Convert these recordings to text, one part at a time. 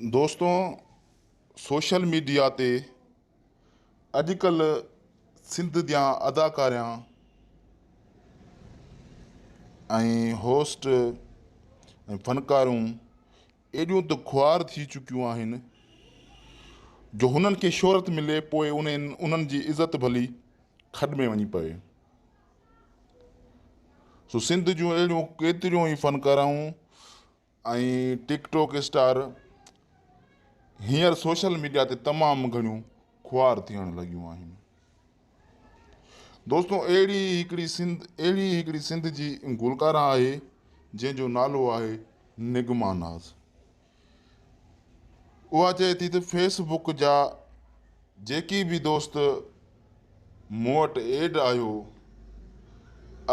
دوستو social media تي اڄڪلهه سنڌ جا اداڪاريان ۽ هوسٽ ۽ فنڪارون ايڏيون ته خوار ٿي چڪيون آهن جو هنن کي شهرت ملي پوء انهن انهن جي عزت ڀلي کڏ ۾ وڃي پوي سو سنڌ جون اهڙيون ڪيتريون ئي فنڪارائون ۽ ٽڪ ٽاڪ اسٽار هينئر سوشل ميڊيا تي تمام گهڻيون خوار ٿيڻ لڳيون آهن. دوستو اهڙي ئي هڪڙي سنڌ اهڙي ئي هڪڙي سنڌ جي گلڪارا آهي جنهن جو نالو آهي نغمه ناز. اها چئي ٿي ته فيس بڪ جا جيڪي به دوست مون وٽ ايڊ آهيو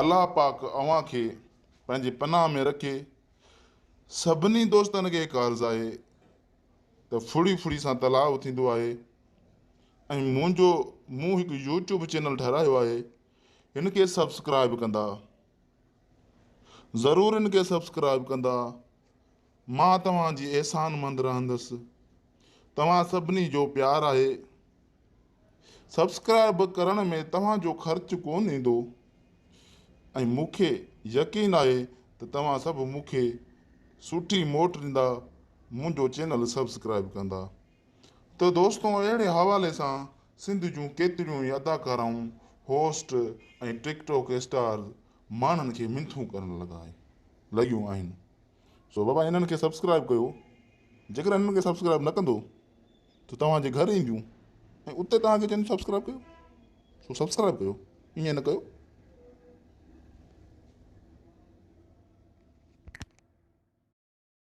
الله پاڪ اوهان کي پنهنجي پناهه ۾ رکي. سڀني دوستن کي هڪ عرض آهي ته ڦڙي ڦڙي سان تلاء ٿيندو آهي ۽ منهنجو مون هڪ يوٽيوب چينل ٺهرايو آهي هن کي سبسڪرائب ڪندا ضرور هن کي سبسڪرائب ڪندا مان توهان جي احسان مند رهندس توهان سڀني جو پيار آهي سبسڪرائب ڪرڻ ۾ توهان جو خرچ ڪونه ايندو ۽ مون کي يقين آهي ته توهان سڀ مون کي سٺي موٽ ڏيندا منهنجو چينل سبسڪرائب ڪندا ته دوستو اهڙي حوالي سان سنڌ جون ڪيتريون ئي اداڪارائون هوسٽ ۽ ٽڪ ٽاڪ اسٽارز ماڻهن کي منٿون ڪرڻ لڳا لڳيون آهن سو بابا انهن کي سبسڪرائب ڪيو جيڪڏهن انهن کي سبسڪرائب نه ڪندو ته توهان جي گهر اينديون ۽ اتي توهان کي چونديون سبسڪرائب ڪيو سو سبسڪرائب ڪيو ائين نه ڪيو.